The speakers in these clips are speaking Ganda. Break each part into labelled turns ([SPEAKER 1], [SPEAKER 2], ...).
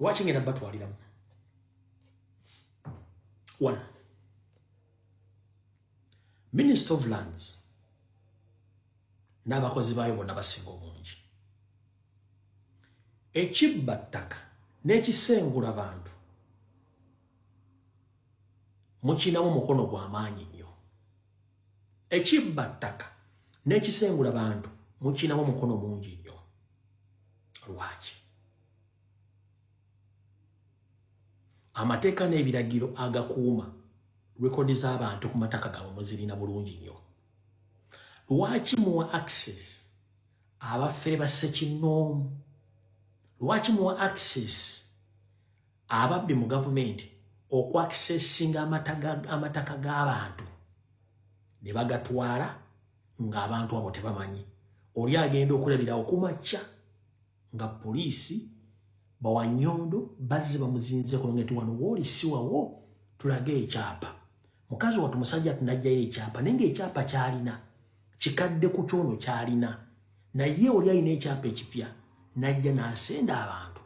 [SPEAKER 1] Lwaki ngenda batwaliramu? One, Minister of Lands n'abakozi baayo bonna basinga obungi, ekibba ttaka n'ekisengula bantu mukinamu omukono gwa maanyi nnyo. Ekibba ttaka n'ekisengula bantu mukinamu omukono mungi nnyo. Lwaki? Amateeka n'ebiragiro agakuuma rekodi z'abantu ku mataka gaabwe muzirina bulungi nnyo. Lwaki muwa access abafere ba ssekinnoomu? Lwaki muwa access ababbi mu gavumenti okwakisesinga amataka g'abantu ne bagatwala ng'abantu abo tebamanyi? Oli agenda okulabirawo ku makya nga poliisi bawanyondo bazze bamuzinzeko nga nti wano wooli si wawo, tulage ekyapa. Mukazi wattu musajja ati najjayo ekyapa, naye ng'ekyapa kyalina kikadde ku kyono kyalina, naye oli alina ekyapa ekipya najja n'asenda abantu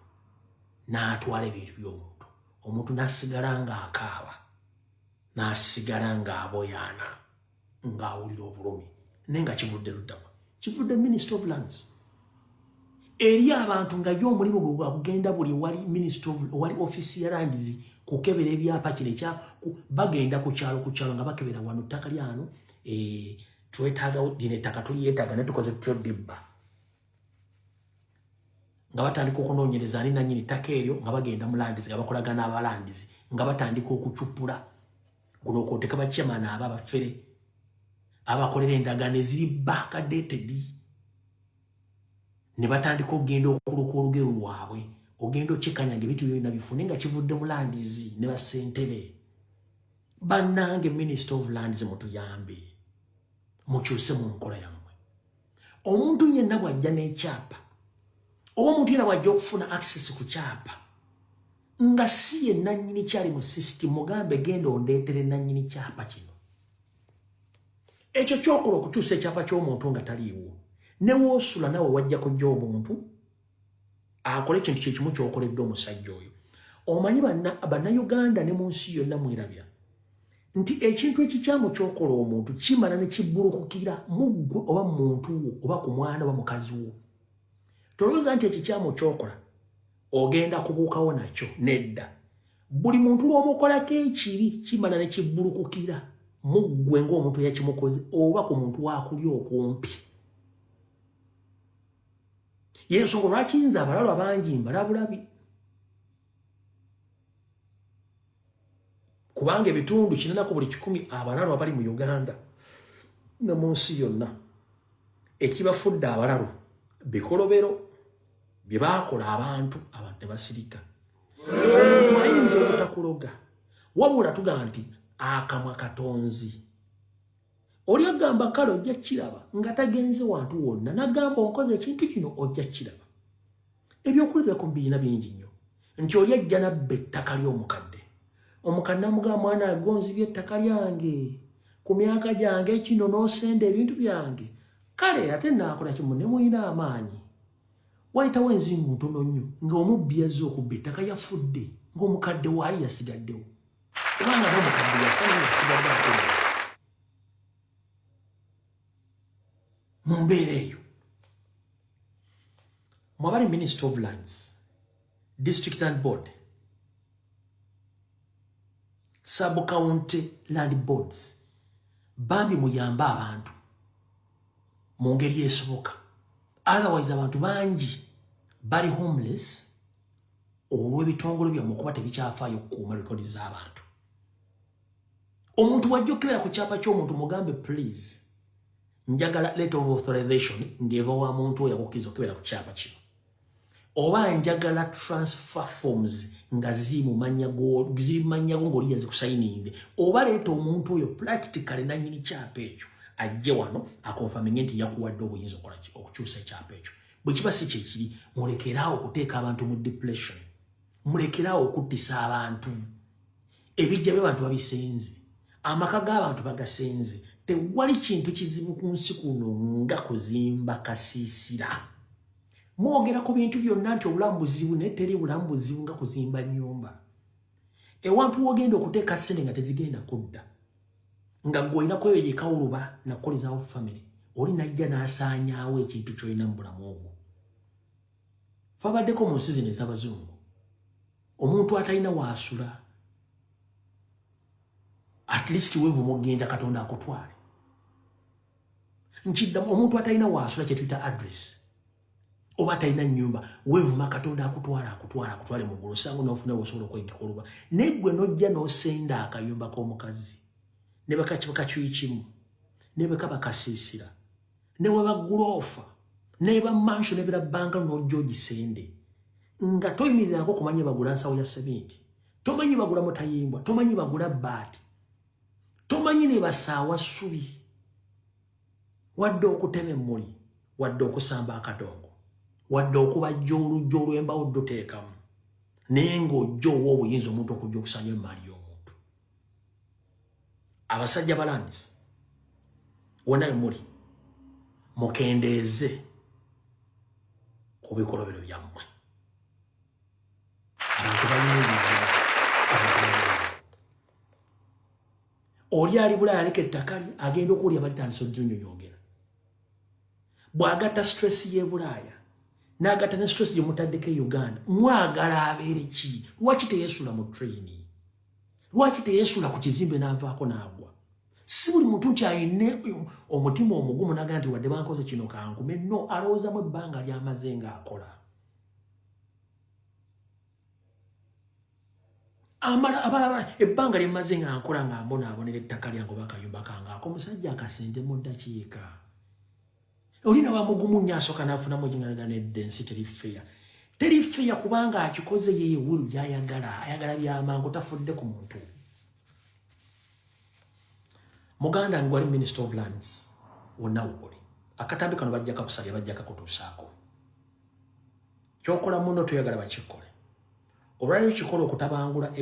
[SPEAKER 1] n'atwala ebintu by'omuntu, omuntu n'asigala ng'akaaba, n'asigala ng'aboyaana, ng'awulira obulumi, naye nga kivudde luddawa? Kivudde Minister of Lands. Eri abantu nga ye omulimu gwe gwakugenda buli wali minister of wali office ya lands kukebera ebyapa kino ekya bagenda ku kyalo ku kyalo nga bakebera wano ttaka lyano, twetaaga lino ettaka, tulyetaaga, naye tukoze tutya oddibba? Nga batandika okunoonyereza ani nannyini ttaka eryo, nga bagenda mu lands, nga bakolagana abalandizi, nga batandika okucupula guno okwoteka bachairman abo abafere abakolera endagaano eziri backdated, ne batandika okugenda okuluka olugero lwabwe, ogenda okikanya nga ebintu byonna bifune nga kivudde mu lands ne basentebe. Bannange, Minister of Lands, mutuyambe mukyuse mu nkola yammwe. Omuntu yenna bw'ajja n'ekyapa oba omuntu yenna bw'ajja okufuna access ku kyapa nga si ye nannyini kyali mu system, mugambe, "Genda ondeetere nannyini kyapa kino." Ekyo kyokola okukyusa ekyapa ky'omuntu nga taliiwo, ne woosula nawe wajja kujja omuntu akole ekintu kyekimu kyokoledde omusajja oyo. Omanyi Bannayuganda ne mu nsi yonna mwerabya nti ekintu ekikyamu kyokola omuntu kimala ne kibbulukukira mu ggwe oba mu muntu wo oba ku mwana oba mukazi wo. Tolowooza nti ekikyamu kyokola ogenda kubuukawo nakyo. Nedda, buli muntu lw'omukolako ekibi kimala ne kibbulukukira mu ggwe ng'omuntu eyakimukoze oba ku muntu wakuli okumpi. Yensonga lwaki nze abalalwa bangi mbalabulabi, kubanga ebitundu 80 ku buli 100 abalalu abali mu Uganda ne mu nsi yonna, ekibafudde abalalu bikolobero bye baakola abantu, abantu ne basirika. Omuntu ayinza obutakuloga, wabula tugamba nti akamwa katonzi. Oli agamba, "Kale ojja kiraba," nga tagenze wantu wonna, nagamba, "Onkoze ekintu kino, ojja kiraba." Ebyokulabirako biina bingi nnyo nti oli ajja nabba ettaka ly'omukadde, omukadde namugamba, "Mwana, agonzibya ettaka lyange ku myaka gyange kino n'osenda ebintu byange, kale ate naakola kimu ne muyina amaanyi." Wayitawo enzingu ntono nnyo ng'omubbi yazze okubba ettaka yafudde, ng'omukadde waali yasigaddewo, kubanga n'omukadde yafa naye yasigadde akolera mu mbeera eyo. Mwabali Minister of Lands, District Land Board, sub county land boards, bambi muyambe abantu mu ngeri esoboka, otherwise abantu bangi bali homeless olw'ebitongole byammwe okuba tebikyafaayo okukuuma rekodi z'abantu. Omuntu wajja okukebera ku kyapa ky'omuntu, mugambe, "Please, njagala letter of authorization ng'eva wa muntu oyo akukkiriza okukebera ku kyapa kino, oba njagala transfer forms nga ziri mu mannya go, ziri mu mannya go ng'oli yazikusayininze, oba leeta omuntu oyo practically nannyini kyapa ekyo ajje wano akonfaminge nti yakuwadde obuyinza okukola ki? Okukyusa ekyapa ekyo." Bwe kiba si kyekiri, mulekeraawo okuteeka abantu mu depression, mulekeraawo okuttisa abantu. Ebijja by'abantu babisenze, amaka g'abantu bagasenze. Tewali kintu kizibu ku nsi kuno nga kuzimba kasiisira. Mwogera ku bintu byonna nti obulamu buzibu, naye teri bulamu buzibu nga kuzimba nnyumba. Ewantu wogenda okuteeka ssente nga tezigenda kudda, nga gwe olina kweyo yekawuluba nakukolezaawo famire, oli najja n'asaanyaawo ekintu ky'olina mu bulamu obwo. Fabaddeko mu nsi zino ez'abazungu, omuntu atalina waasula, at least weevuma okugenda Katonda akutwale. Nkiddamu, omuntu atalina waasula, kye tuyita address, oba atalina nnyumba, weevuma Katonda akutwala, akutwala, akutwale mu ggulu, osanga n'ofuna wosobola okwegikoluba. Naye ggwe n'ojja n'osenda akayumba k'omukazi ne bakakiba kimu, ne bwe kaba kasiisira, ne we baguloofa, ne ba mansho, ne bira bbanga, n'ojja ogisende nga toyimirirako kumanya bagula nsawo ya seminti, tomanyi bagula mutayimbwa, tomanyi bagula bbaati, tomanyi ne basaawa ssubi, wadde okutema emmuli, wadde okusamba akadongo, wadde okubajja olujja olw'embawo dduteekamu, naye ng'ojja owa obuyinza omuntu okujja okusanya emaali y'omuntu. Abasajja balands wonna we muli, mukendeeze ku bikolobero byammwe. Abantu balina ebizibu, abantu balina. Oli ali Bulaaya, aleka ettaka lye, agenda okuwulira balitandisa ojjunyonyogera. Bw'agatta stress y'e Bulaaya n'agatta ne stress gye mutaddeko e Uganda, mwagala abeere ki? Lwaki teyeesula mu train? Lwaki teyeesula ku kizimbe n'avaako n'agwa? Si buli muntu nti alina omutima omugumu n'agamba nti wadde bankoze kino kangume. No, alowoozamu ebbanga ly'amaze ng'akola. Amala abalaba ebbanga lyemaze nga nkola, nga mbonaabonera ettaka lyange oba akayumba kange ako, omusajja akasente mu ddakiika. Oli nawa mugumu nnyo, asooka n'afunamu ekingalagala. Nedda, ensi teri fair, teri fair, kubanga akikoze ye ewuru byayagala, ayagala byamangu, tafudde ku muntu. Muganda nge wali Minister of Lands, wonna wooli, akatambi kano bajja kakusalya, bajja kakutuusaako. Kyokola muno toyagala bakikole. Olwaliro kikola okutabangula,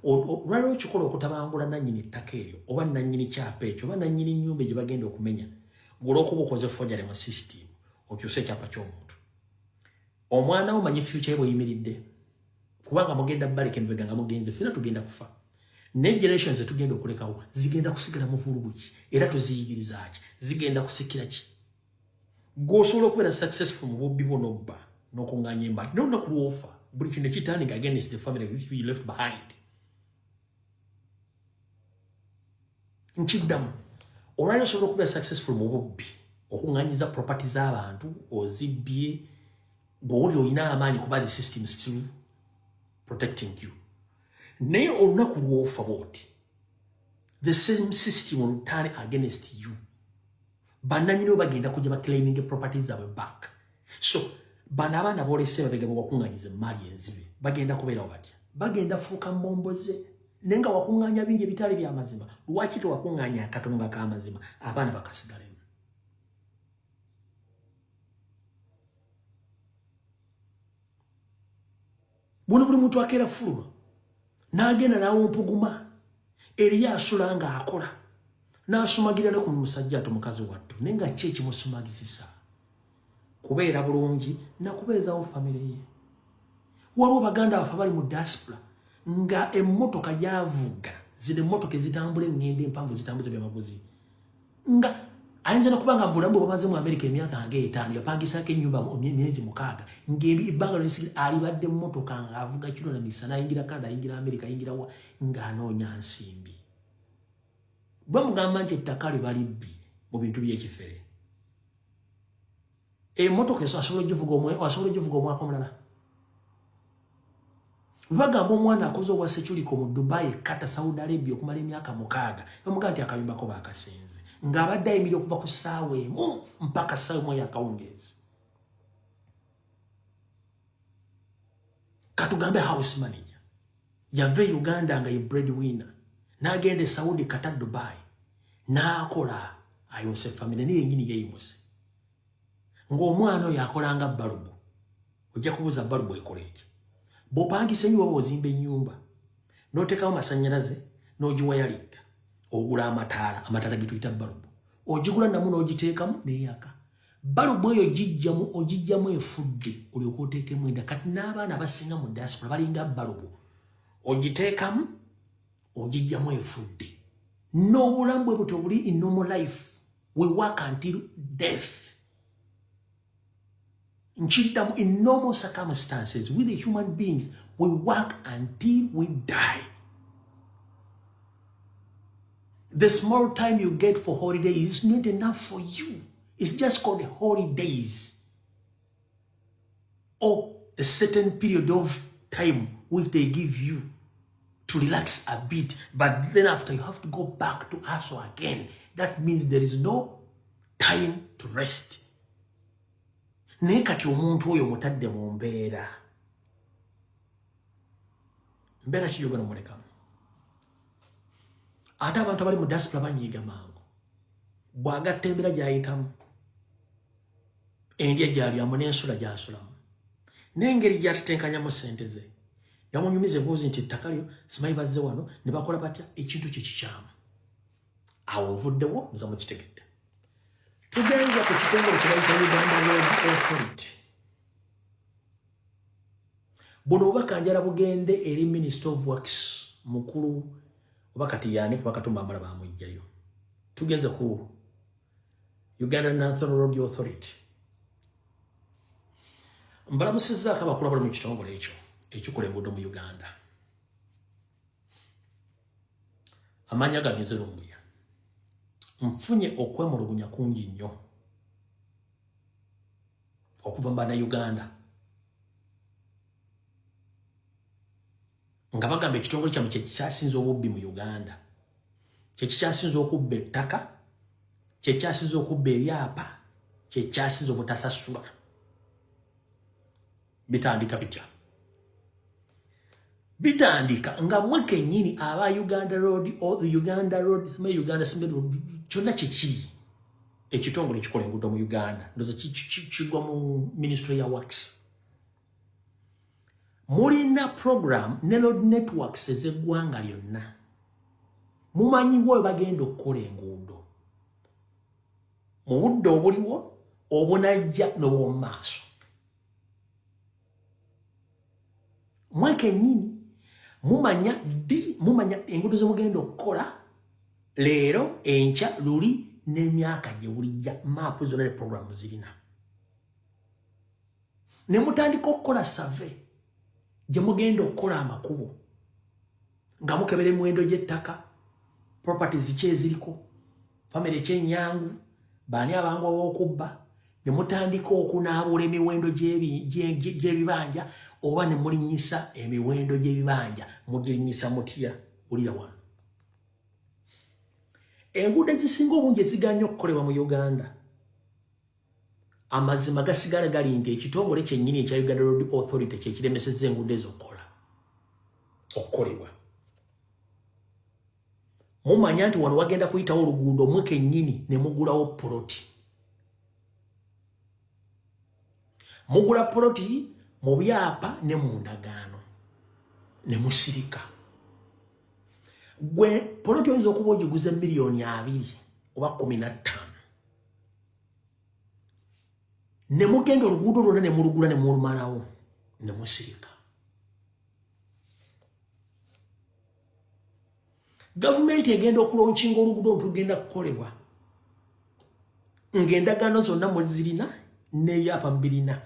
[SPEAKER 1] olwaliro kikola okutabangula nannyini ttaka eryo oba nannyini kyapa ekyo oba nannyini nnyumba gye bagenda okumenya. Olwokuba okoze forgery mu system, okyuse ekyapa ky'omuntu, omwana wo manyi future ye bweyimiridde, kubanga mugenda baleka emabega nga mugenze. Fena tugenda kufa, ne generations zetugenda okulekawo zigenda kusigala mu vulugu ki? Era tuziyigiriza ki? Zigenda kusikira ki? Gwosobola okubeera successful mu bubbi bwo nobba n'okuŋŋaanya embaati, naye olunaku lwofa buli kintu ekitandika against the family which you left behind. Nkiddamu, olwali osobola okubeera successful mu bubbi, okuŋŋanyiza property z'abantu, ozibbye, gw'oli olina amaanyi kuba the system still protecting you, naye olunaku lwofa bwoti, the same system will turn against you. Bannanyini bagenda kujja baclaiming properties zaabwe back. So bano abaana boolese babega bwewakuŋŋanyiza emaali enzibe bagenda kubeerawo batya? Bagenda fuuka mbomboze, naye nga wakuŋŋaanya bingi ebitali byamazima. Lwaki tewakuŋŋaanya akatono nga k'amazima, abaana bakasigalemu? Buno buli muntu akeera fuluma n'agenda n'awompuguma eriyo asula ng'akola n'asumagira ne ku musajja ate omukazi wattu, naye nga ki ekimusumagizisa? Kubeera bulungi nakubeezawo famire ye. Waliwo baganda baffe bali mu diaspora nga emmotoka yavuga, zino emmotoka ezitambula eŋŋendo empanvu, zitambuza ebyamaguzi, nga ayinza nokuba nga mubulamu bwe bamaze mu Amerika emyaka nga 5, yapangisaako ennyumba emyezi 6, ngaebbanga lyonsi alibadde mmotoka ng'avuga kiro na misana, ayingira Canada, ayingira Amerika, ayingira wa, ng'anoonya nsimbi. Bamugamba nti ettaka lye balibbye mu bintu by'ekifere, emmotoka asobola ogivuga omwaka omulala. Bagamba omwana akoze obwa security mu Dubai, Kata, Saudi Arabia okumala emyaka 6, bamugamba nti akayumbako bakasenze, ng'abadde ayimirira okuva ku ssaawa 1 mpaka ssaawa 1 yakawungeezi. Katugambe house manager yava e Uganda nga ye bread winner, n'agenda e Saudi, Kata, Dubai, n'akola ayonse famire, naye yenyini yeeyimuse. Ng'omwana oyo akolanga balubu. Ojja kubuuza, balubu ekola eti? Bw'opangisa ennyumba oba ozimba ennyumba n'oteekawo amasannyalaze n'ogiwayalinga, ogula amataala, amataala ge tuyita balubu, ogigula namu n'ogiteekamu neyaka. Balubu eyo gijjamu ogijjamu efudde olyoka oteekemu enda. Kati n'abaana abasinga mu diaspora balinga balubu, ogiteekamu ogijjamu efudde. N'obulamu bwe butyo buli in normal life, we work until death. Nkiddamu, in normal circumstances with the human beings we work until we die. The small time you get for holiday is not enough for you. It's just called holidays or a certain period of time which they give you to relax a bit, but then after you have to go back to hustle again. That means there is no time to rest. Naye kati omuntu oyo mutadde mu mbeera, mbeera kiyogana mulekamu. Ate abantu abali mu diaspora banyiiga mangu. Bw'agatta embeera gy'ayitamu, endya gy'alyamu n'ensula gy'asulamu n'engeri gy'atetenkanyamu ssente ze, yamunyumiza emboozi nti ettaka lyo simanyi bazze wano ne bakola batya, ekintu kye kikyamu. Awo nvuddewo nza mukitegedde. Tugenza ku kitongole kye bayita Uganda Road Authority. Buno obubaka njala bugende eri Minister of Works mukulu oba kati yaani, kuba Katumba amala bamugjayo. Tugenze ku Uganda National Road Authority. Mbalamusizzaako abakulu abali mu kitongole ekyo ekikola enguudo mu Uganda. Amannya gange nze Lumbuye. Nfunye okwemulugunya kungi nnyo okuva mu Bannayuganda nga bagamba ekitongole kyammwe kye kikyasinze obubbi mu Uganda, kye kikyasinze okubba ettaka, kye kyasinze okubba ebyapa, kye kyasinze obutasasula. Bitandika bitya? Bitandika nga mwe kennyini aba Uganda Road, Uganda Road, Uganda kyonna kyekiri ekitongole ekikola enguudo mu Uganda, ndoza kigwa mu Ministry ya Works. Mulina program ne road networks ez'eggwanga lyonna, mumanyiwo we bagenda okukola enguudo mu budde obuliwo, obunajja n'obw'omu maaso. Mwe kennyini mumanya ddi, mumanya enguudo ze mugenda okukola leero, enkya, luli n'emyaka gye bulijja. Maapu zonna ne programu zirina, ne mutandika okukola survey gye mugenda okukola amakubo, nga mukebera emiwendo gy'ettaka, properties ki eziriko, famire ekyenyangu, baani abangu ab'okubba, ne mutandika okunaabula emiwendo gy'ebibanja oba ne mulinnyisa emiwendo gy'ebibanja. Mugirinnyisa mutya? Wulira wano, enguudo ezisinga obungi eziganya okukolebwa mu Uganda, amazima gasigala gali nti ekitongole kyennyini ekya Uganda Road Authority kyekiremesezza enguudo ezo okukola okukolebwa. Mumanya nti wano wagenda kuyitawo oluguudo, mwe kennyini ne mugulawo poloti. Mugula poloti mu byapa ne mu ndagaano ne musirika. Gwe poloti oyinza okuba ogiguze 20 million oba 15, ne mugenda oluguudo lwonna ne mulugula ne mulumalawo ne musirika. Gavumenti egenda okulaunchinga oluguudo ntugenda kukolebwa ng'endagaano zonna muzirina n'ebyapa mubirina,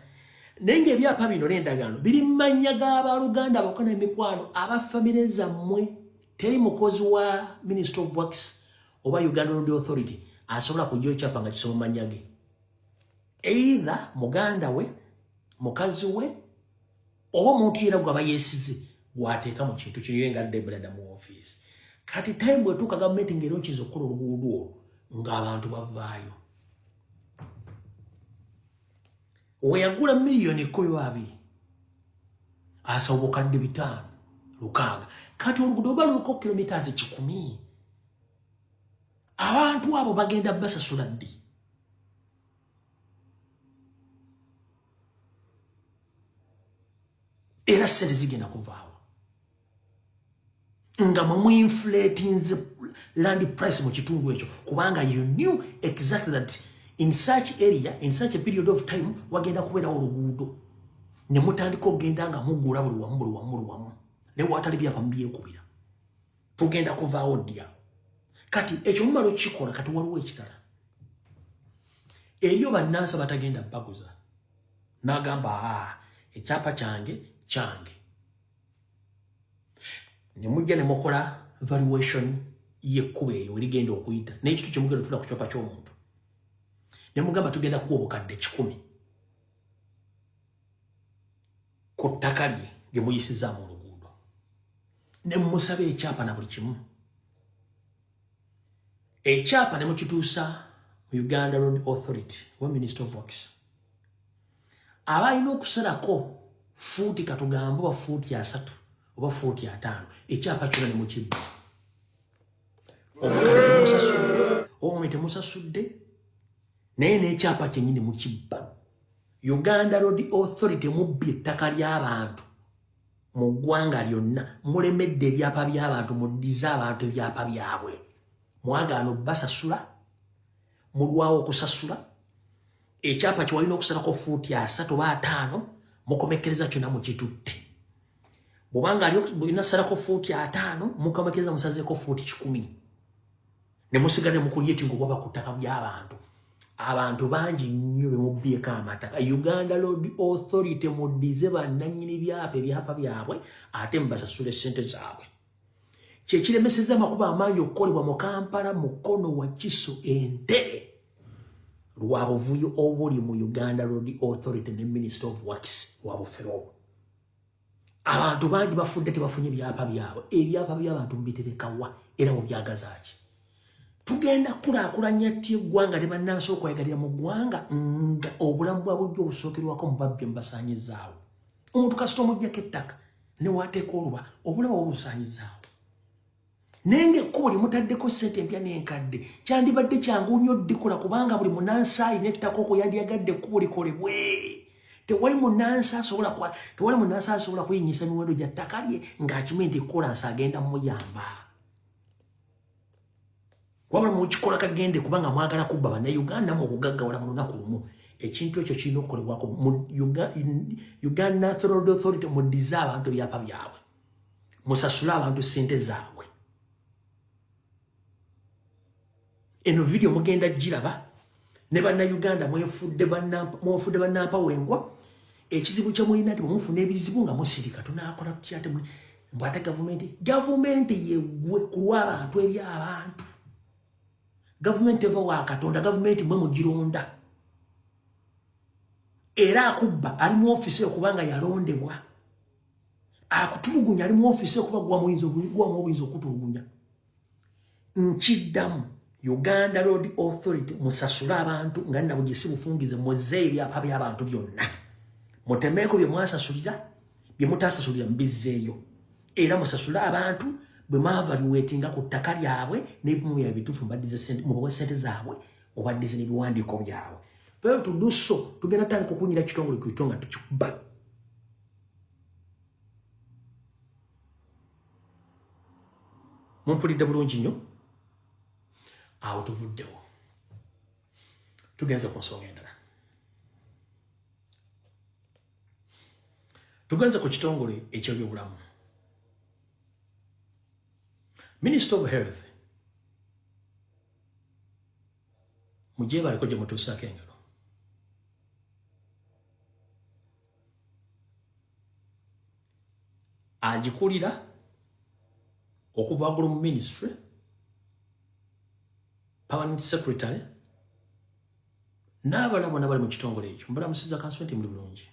[SPEAKER 1] naye ng'ebyapa bino n'endagaano biri mu mannya g'abaluganda, abakwana, emikwano, abafamire zammwe. Teri mukozi wa Minister of Works oba Uganda Road Authority asobola kujja ekyapa nga kisoma mannya ge, either muganda we, mukazi we, oba omuntu yena gwaba yeesize gwateeka mu kintu kiriyo nga debrada mu ofiisi. Kati time bwetuuka gavumenti ng'era okiyinza okukola oluguudo olwo ng'abantu bavaayo. Weyagula 12 million asaba 500,000, 600. Kati oluguudo oba luliko kilometers 100, abantu abo bagenda basasula ddi? Era sente zigenda kuvaawo nga mwe muinflatinze land price mu kitundu ekyo, kubanga you knew exactly that. In such area, in such a period of time, wagenda kubeerawo oluguudo, ne mutandika okugenda nga muggula buli wamu, buli wamu, buli wamu, ne watali byapa mubyekubira. Tugenda kuvaawo ddi awo? Kati ekyo mumala okukikola. Kati waliwo ekirala, eriyo bannansi batagenda baguza, n'agamba, "Aa, ekyapa kyange kyange." Ne mujja ne mukola valuation y'ekkubo eyo erigenda okuyita n'ekitu kyemugenda otula ku kyapa ky'omuntu, ne mugamba, "Tugenda kuwa 100,000 ku ttaka lye lye muyisizaamu oluguudo," ne mumusaba ekyapa na buli kimu. Ekyapa ne mukituusa mu Uganda Road Authority oba Minister of Works, aba alina okusalako fuuti, katugambe oba fuuti 30 oba fuuti 50, ekyapa kyona ne mukibba. Omukadde temusasudde, oba temusasudde, naye n'ekyapa kyennyini mukibba. Uganda Road Authority, mubbi ettaka ly'abantu mu ggwanga lyonna. Mulemedde ebyapa by'abantu. Muddize abantu ebyapa byabwe. Mwagaana obbasasula, mulwawo okusasula. Ekyapa kyewalina okusalako fuuti 30 oba 50, mukomekereza kyonna mukitutte. Bwobanga olina salako fuuti 50, mukomekereza musazeeko fuuti 100, ne musigala ne mukulyetinga obwaba ku ttaka by'abantu. Abantu bangi nnyo bemubbyeko amataka. Uganda Road Authority, muddize bannannyini byapa ebyapa byabwe, ate mubasasule ssente zaabwe. Kyekiremeseza amakubo amaanyi okukolebwa mu Kampala, Mukono, Wakiso, Entebe, lwa buvuyo obuli mu Uganda Road Authority ne Minister of Works, lwa bufere obwo. Abantu bangi bafudde tebafunye byapa byabwe. Ebyapa by'abantu mubiterekawa era mubyagazaaki? Tugenda kulaakulanya ty eggwanga ne bannansi okweyagalira mu ggwanga nga obulamu bwa bulijjo obusookerwako mu babbi mubasaanyizaawo? Omuntu kasita omugjako ettaka newateeka oluba, obulamu obwo busaanyizaawo. Naye ngaekkubo limutaddeko ssente empya n'enkadde, kyandibadde kyangu nnyo ddikola, kubanga buli munansi alina ettaka okwo yandyagadde ekkubo likolebwe. Tewali munansi asobola kuyinyisa miwendo gya ttaka lye ng'akimanyi nti kolansi agenda muyamba. Wabula mukikola kagende, kubanga mwagala kubba Bannayuganda mu okugaggawala mu lunaku lumu. Ekintu ekyo kirina okukolebwako. Mu Uganda Road Authority, muddize abantu ebyapa byabwe, musasule abantu ssente zaabwe. Eno vidiyo mugenda giraba ne Bannayuganda. Mwefudde bannampawengwa. Ekizibu kye mulina nti bwemufuna ebizibu nga musirika. Tunaakola tutya? Ate mbw ate gavumenti yeggwe ku lw'abantu, eri abantu. Gavumenti eva wa Katonda. Gavumenti mwe mugironda, era akubba ali mu ofisi okubanga yalondebwa, akutulugunya ali mu ofisi okuba gwamu obuyinza okutulugunya. Nkiddamu, Uganda Road Authority, musasule abantu nga nabugisi bufungize. Muze ebyapa by'abantu byonna, mutemeeko bye mwasasulira, bye mutasasulira mubizzeeyo, era musasule abantu bwe mwavaluwetinga ku ttaka lyabwe n'ebimu bya bituufu. Mubaddize, mubawe ssente zaabwe, mubaddize n'ebiwandiiko byabwe. Fail to do so, tugenda tandika okunyira kitongole ku kitongole tukikuba. Mumpulidde bulungi nnyo. Awo tuvuddewo, tugenze ku nsonga endala. Tugenze ku kitongole ekyebyobulamu, Minister of Health, mugyebaleko gye mutuusaako engalo. Agikulira okuva waggulu mu ministry, permanent secretary n'abalala bonna bali mu kitongole ekyo, mbalamusiza kanso nti muli bulungi.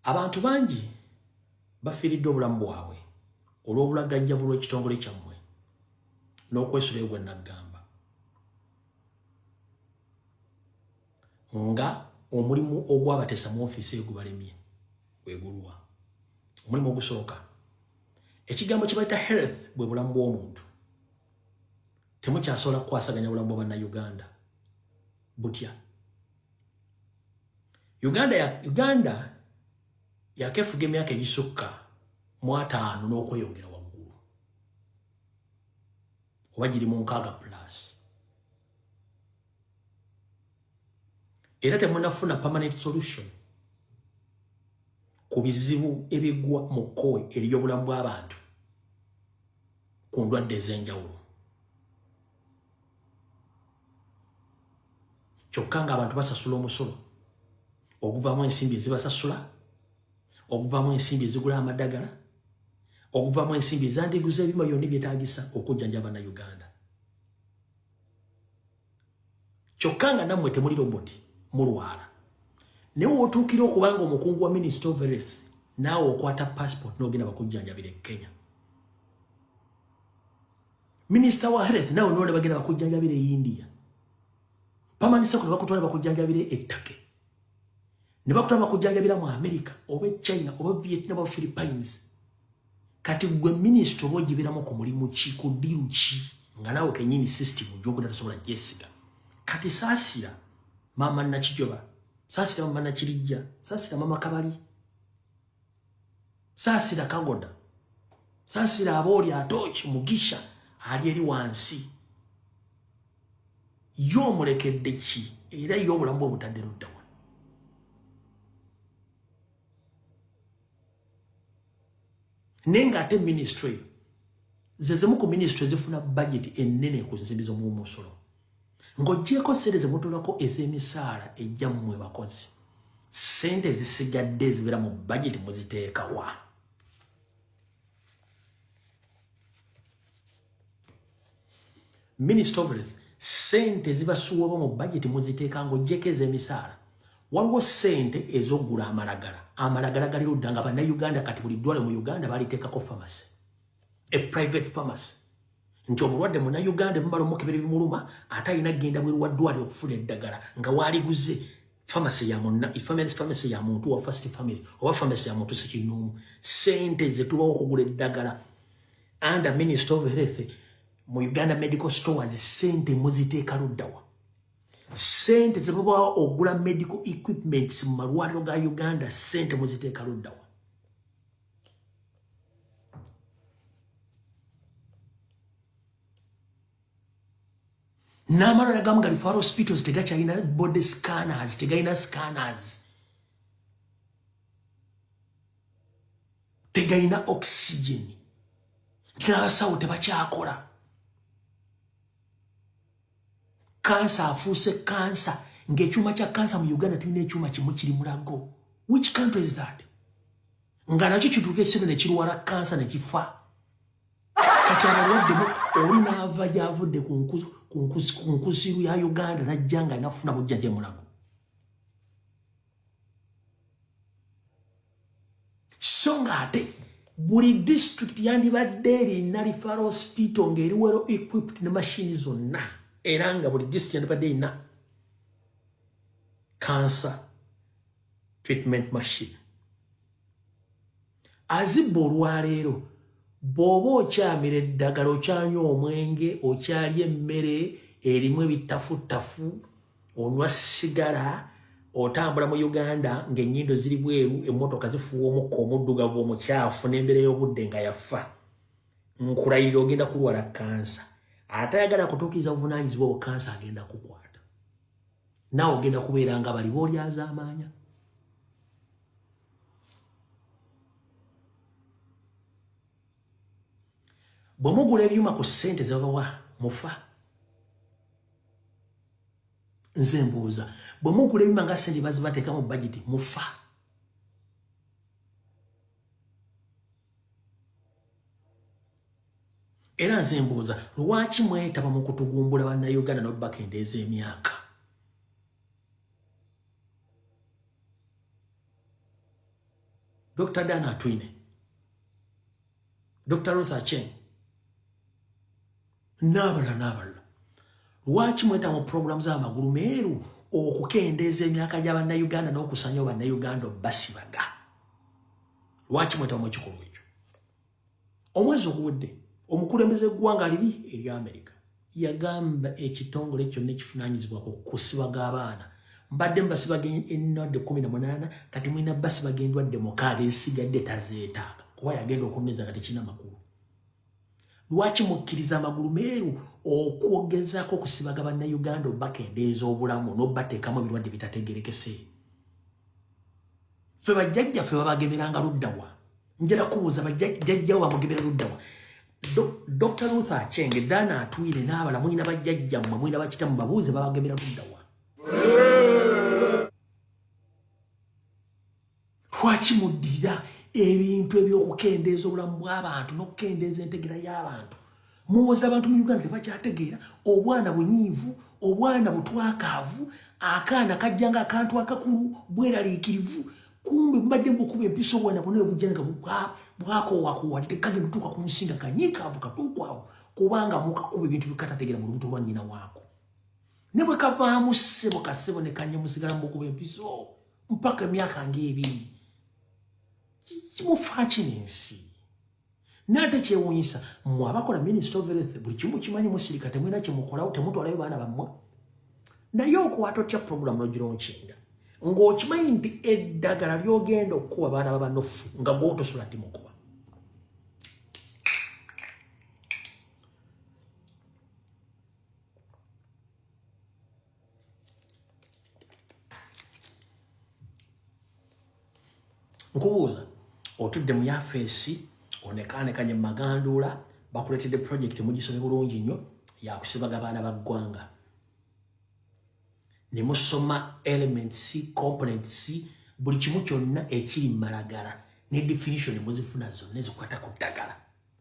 [SPEAKER 1] Abantu bangi bafiiriddwa obulamu bwabwe olw'obulagajjavu lw'ekitongole kyammwe n'okwesulayo gwe naggamba nga omulimu ogwabatesa mu ofiisi eyo gubalemye. Gwegulwa omulimu ogusooka, ekigambo kye bayita health, bwe bulamu bw'omuntu. Temukyasobola kukwasaganya bulamu bwa Bannayuganda butya? Uganda yakefuga emyaka egisukka mu 50 n'okweyongera waggulu, oba giri mu 60 plus. Era temunafuna permanent solution ku bizibu ebigwa mu kkowe ery'obulamu bw'abantu ku ndwadde ez'enjawulo. Kyokka ng'abantu basasula omusolo oguvaamu ensimbi ezibasasula, oguvaamu ensimbi ezigula amadagala, oguvaamu ensimbi ezandiguza ebyuma byonna ebyetaagisa okujjanjaba Bannayuganda. Kyokka nga nammwe temuli roboti, mulwala. Naye w'otuukira okuba nga omukungu wa Minister of Health, naawe okwata passport n'ogenda bakujjanjabira e Kenya. Minister wa Health naawe n'olaba bagenda bakujjanjabira e India. Permanent secretary bakutwala bakujjanjabira e Turkey. Ne bakutwala bakujjanjabira mu America oba e China oba Vietnam oba Philippines. Kati gwe minister oba ogiberamu ku mulimu ki, ku ddiiru ki, nga naawe kennyini system gy'okulya tosobola gyesiga. Kati saasira maama Nakijoba, saasira maama Nakirijja, saasira maama Kabali, saasira Kagoda, saasira Abooli Atooki Mugisha ali eri wansi. Ye omulekedde ki? Era ye obulamu bwe butadde ludda wa? Naye ng'ate minisitule eyo ze zimu ku minisitule ezifuna bajeti ennene ku nsimbi z'omumusolo. Ng'oggyeeko ssente ze mutolako ez'emisaala ejjammwe bakozi, ssente ezisigadde ezibeera mu bajeti muziteeka wa? Minister of Health, ssente ezibasuwebwa mu bajeti muziteeka ng'oggyeko ez'emisaala. Waliwo ssente ez'okugula amalagala. Amalagala gali ludda nga Bannayuganda kati buli ddwaliro mu Uganda baliteekako pharmacy, a private pharmacy. Nti omulwadde Munnayuganda bamala omukebera ebimuluma ate alina kugenda bweru wa ddwaliro okufuna eddagala nga waaliguze pharmacy ya munna, pharmacy ya muntu wa first family oba pharmacy ya muntu ssekinnoomu. Ssente ze tubawa okugula eddagala under Minister of Health mu Uganda Medical Stores, ssente muziteeka ludda wa? Ssente ze babawa okugula medical equipments mu malwaliro ga Uganda, ssente muziteeka ludda wa? N'amalwaliro agamu ga referral hospitals tegakyalina body scanners, tegalina scanners, tegalina oxygen, n'abasawo tebakyakola. Kansa afuuse kansa ng'ekyuma kya kansa mu Uganda tulina ekyuma kimu kiri Mulago. Which country is that? Nga nakyo kituuka ekiseera ne kirwala kansa ne kifa. Kati abalwadde oli n'ava gy'avudde ku nkusiru ya Uganda n'ajja nga alina kufuna bujjanjabi Mulago. So ng'ate buli district yandibadde erina referral hospital ng'eri well equipped ne mashini zonna, era nga buli district yandibadde erina cancer treatment machine. Azibba olwaleero bw'oba okyamira eddagala, okyanywa omwenge, okyalya emmere erimu ebitafuttafu, onywa sigala, otambula mu Uganda ng'ennyindo ziri bweru, emmotoka zifuuwa omukka omuddugavu omukyafu n'embeera y'obudde nga yafa, nkulayirira ogenda kulwala kansa. Atayagala kutuukiriza buvunaanyizibwa obwo, kansa agenda kukwata, naawe ogenda kubeera nga bali boolyazaamaanya. Bwe mugula ebyuma ku ssente ze babawa mufa. Nze mbuuza, bwe mugula ebyuma nga ssente bazibateeka mu bajeti mufa? Era nze mbuuza, lwaki mwetaba mu kutugumbula Bannayuganda n'okubakendeeza emyaka? Dr. Dan Atwine, Dr. Ruth Acheng n'abalala n'abalala, lwaki mweta mu pulogulaamu z'amagulu meeru okukendeeza emyaka gya Bannayuganda n'okusanyawo Bannayuganda obbasibaga? Lwaki mweta mu ekikolwa ekyo? Omwezi oguwedde omukulembeze w'eggwanga liri erya Amerika yagamba ekitongole kyonna ekivunaanyizibwa ku kusibaga abaana, mbadde mbasibaga endwadde 18, kati mulina basibaga endwadde 6 ezisigadde tazeetaaga, kuba yagenda okuneza nga tekirina makulu. Lwaki mukkiriza amagulu meeru okwogezaako okusibaga bannayuganda obakendeeza obulamu n'obateekamu ebirwadde bitategerekese? Ffe bajjajjaffe babagemeranga luddawa? Njala kubuuza, bajjajjawo bamugemera luddawa? Dr Ruth Achenge, Dana Atwine n'abala, mulina bajjajjammwe, mulina bakitamu, babuuze babagemera luddawa. Lwaki muddirira ebintu ebyokukendeeza obulamu bw'abantu n'okukendeeza entegera y'abantu? Muwoza abantu mu Uganda tebakyategeera. Obwana bunyiivu, obwana butwakaavu, akaana kajja nga akantu akakulu, bweraliikirivu. Kumbe mubadde mubukuba empiso, obwana bwona bujja nga bwakoowakowadde, kagenda otuuka ku nsi nga kanyiikaavu, katuukwavu, kubanga mukakuba ebintu bikatategeera mu lubuto lwa nnyina waako. Ne bwe kavaamu ssebo kasebo ne kanya, musigala mubukuba empiso mpaka emyaka ng'ebiri. Kimufaaki n'ensi? Naate kyewuunyisa, mmwe abakola Minister of Health, buli kimu kimanyi, musirika, temulina kyemukolawo, temutwalayo baana bammwe. Naye okwata otya program nogilaunchinga ng'okimanyi nti eddagala lyogenda okukuba baana babanofu nga gwotosobola timukuba? Nkubuuza, otudde mu yafeesi onekaanekanye mu maganduula, bakuleetedde project, mugisome bulungi nnyo, yakusibaga baana ba ggwanga, ne musoma elements, components, buli kimu kyonna ekiri mu malagala ne definition muzifuna zonna ezikwata ku ddagala.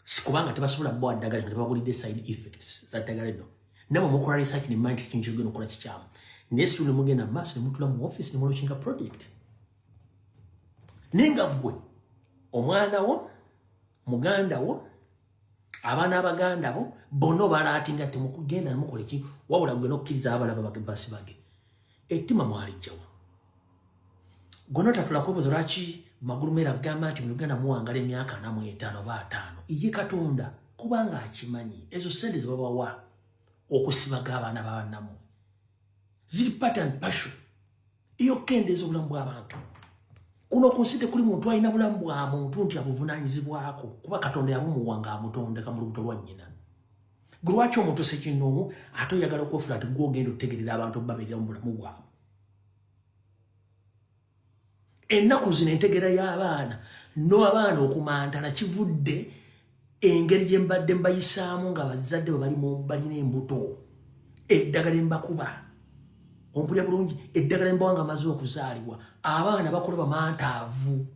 [SPEAKER 1] Si kubanga tebasobola bbawa ddagala nga tebabulidde side effects za ddagala lino. Namwe mukola research ne mmanyi nti ekintu kyogenda okukola kikyamu, naye situ ne mugenda mu maaso ne mutula mu office ne mulaunchinga project, naye nga ggwe omwana wo, muganda wo, abaana abaganda bo bonna obalaatinga temukugenda nemukola eki, wabula gwe nokkiriza abalaba basibage. Ettima mwalijjawa? Gwe notatula kwebuuza lwaki magulu meera agamba nti mu Uganda muwangala emyaka 45 oba 50. Ye Katonda kubanga akimanyi ezo sente zebabawa okusibaga abaana babannammwe ziri part and partial ey'okukendeeza obulamu bw'abantu kuno ku nsi. Tekuli muntu alina bulamu bwa muntu nti abuvunaanyizibwako, kuba Katonda yabumuwa ng'amutondeka mu lubuto lwa nnyina. Gwe lwaki omuntu sekinnoomu ate oyagala okwefula nti gwe ogenda otegerera abantu obabeerera mu bulamu bwabwe? Ennaku zino entegera y'abaana n'abaana okumantala kivudde engeri gye mbadde mbayisaamu nga bazadde bwe bali balina embuto, eddagala embakuba, ompulya bulungi, eddagala embawa nga amaze okuzaalibwa, abaana bakola bamantaavu.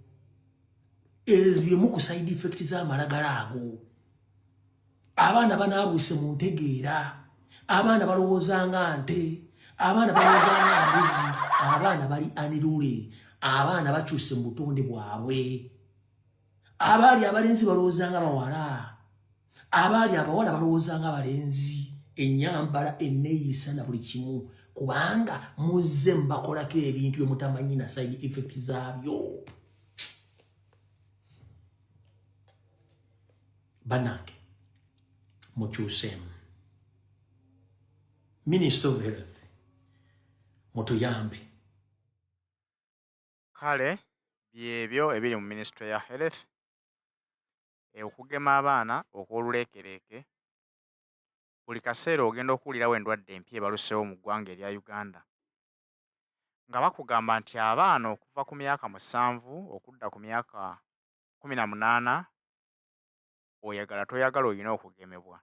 [SPEAKER 1] Ebyemu ku side effect z'amalagala ago, abaana banaabuuse mu ntegeera, abaana balowooza nga nte, abaana balowooza nga mbuzi, abaana bali anirule, abaana bakyuse mu butonde bwabwe. Abaali abalenzi balowooza nga bawala, abaali abawala balowooza nga balenzi, ennyambala, enneeyisa na buli kimu, kubanga muzze mubakolako ebintu bye mutamanyi na side effect zaabyo. Banange, mukyuseemu. Minister of Health, mutuyambe.
[SPEAKER 2] Kale byebyo ebiri mu ministry ya health, okugema abaana okw'oluleekereeke. Buli kaseera ogenda okuwulirawo endwadde empya ebaluseewo mu ggwanga erya Uganda, nga bakugamba nti abaana okuva ku myaka 7 okudda ku myaka 18, oyagala toyagala, olina okugemebwa.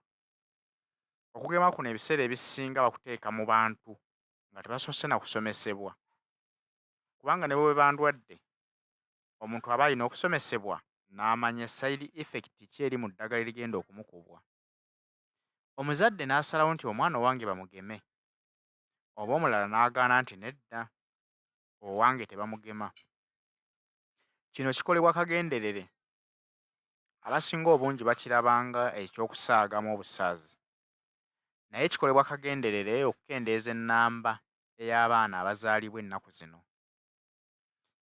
[SPEAKER 2] Okugema kuno ebiseera ebisinga bakuteeka mu bantu nga tebasoose na kusomesebwa, kubanga ne bwe bandwadde, omuntu aba alina okusomesebwa n'amanya side effect ki eri mu ddagala erigenda okumukubwa. Omuzadde n'asalawo nti omwana owange bamugeme, oba omulala n'agaana nti nedda, owange tebamugema. Kino kikolebwa kagenderere. Abasinga obungi bakirabanga ekyokusaagamu obusaazi, naye kikolebwa kagenderere okukendeeza ennamba ey'abaana abazaalibwa ennaku zino.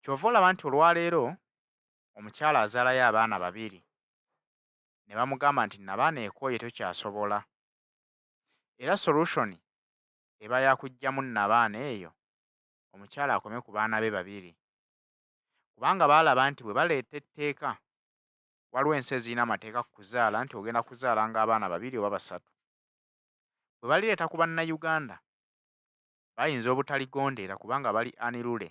[SPEAKER 2] Ky'ova olaba nti olwaleero omukyala azaalayo abaana babiri ne bamugamba nti nabaana ekooye, tokyasobola, era solution eba yakuggyamu nabaana eyo, omukyala akome ku baana be babiri, kubanga baalaba nti bwe baleeta etteeka Waliwo ensi ezirina amateeka ku kuzaala nti ogenda kuzaalanga abaana babiri oba basatu. Bwe balireeta ku Bannayuganda, bayinza obutaligondera kubanga bali unruly.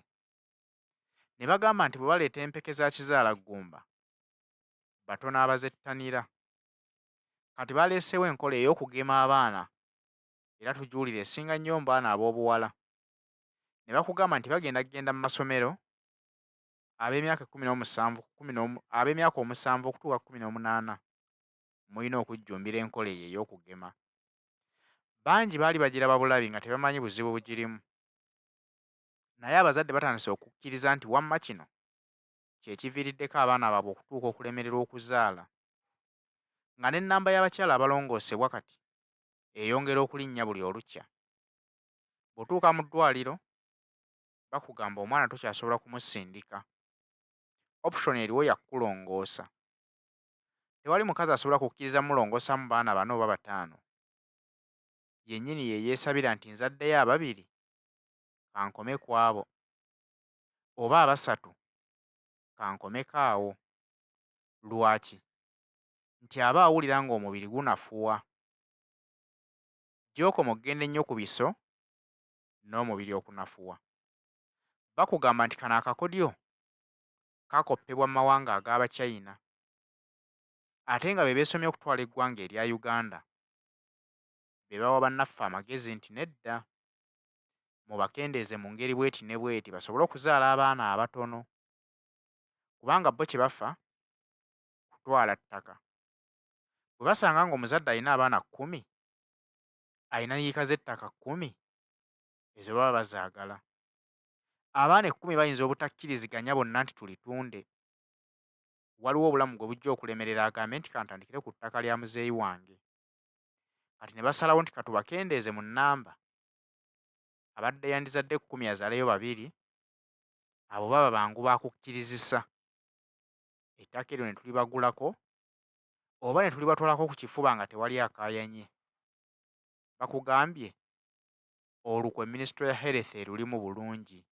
[SPEAKER 2] Ne bagamba nti bwe baleeta empeke za kizaalaggumba, batono abazettanira. Kati baleeseewo enkola ey'okugema abaana era tugiwulira esinga nnyo mu baana ab'obuwala. Ne bakugamba nti bagenda kugenda mu masomero ab'emyaka 17 ab'emyaka 7 okutuuka ku 18 mulina okujjumbira enkola eyo ey'okugema. Bangi baali bagiraba bulabi nga tebamanyi buzibu bugirimu. Naye abazadde batandise okukkiriza nti wamma kino kye kiviiriddeko abaana baabwe okutuuka okulemererwa okuzaala. Nga n'ennamba y'abakyala abalongoosebwa kati eyongera okulinnya buli olukya. Bw'otuuka mu ddwaliro bakugamba omwana tokyasobola kumusindika. Option eriwo ya kukulongoosa. Tewali mukazi asobola kukkiriza mulongoosaamu baana bana oba bataano. Yennyini ye yeesabira nti nzaddeyo ababiri kankome ku abo oba abasatu kankomeko awo. Lwaki? Nti aba awulira ng'omubiri gunafuwa. Gy'okoma okugenda ennyo ku biso n'omubiri okunafuwa. Bakugamba nti kano akakodyo kakoppebwa mu mawanga ag'Abachina ate nga be beesomye okutwala eggwanga erya Uganda be bawa bannaffe amagezi nti nedda mubakendeeze mu ngeri bw'eti ne bw'eti basobole okuzaala abaana abatono kubanga bo kye bafa kutwala ttaka. Bwe basanga ng'omuzadde alina abaana 10, alina yiika z'ettaka 10, ezo baba bazaagala. Abaana 10 bayinza obutakkiriziganya bonna nti tulitunde. Waliwo obulamu gwe bujja okulemerera agambe nti kantandikire ku ttaka lya muzeeyi wange. Kati ne basalawo nti katubakendeeze mu nnamba. Abadde yandizadde 10 azaaleyo babiri, abo baba bangu ba kukkirizisa. Ettaka eryo ne tulibagulako oba ne tulibatwalako ku kifuba nga tewali akaayanye. Bakugambye olukwe minisitule ya Health erulimu bulungi.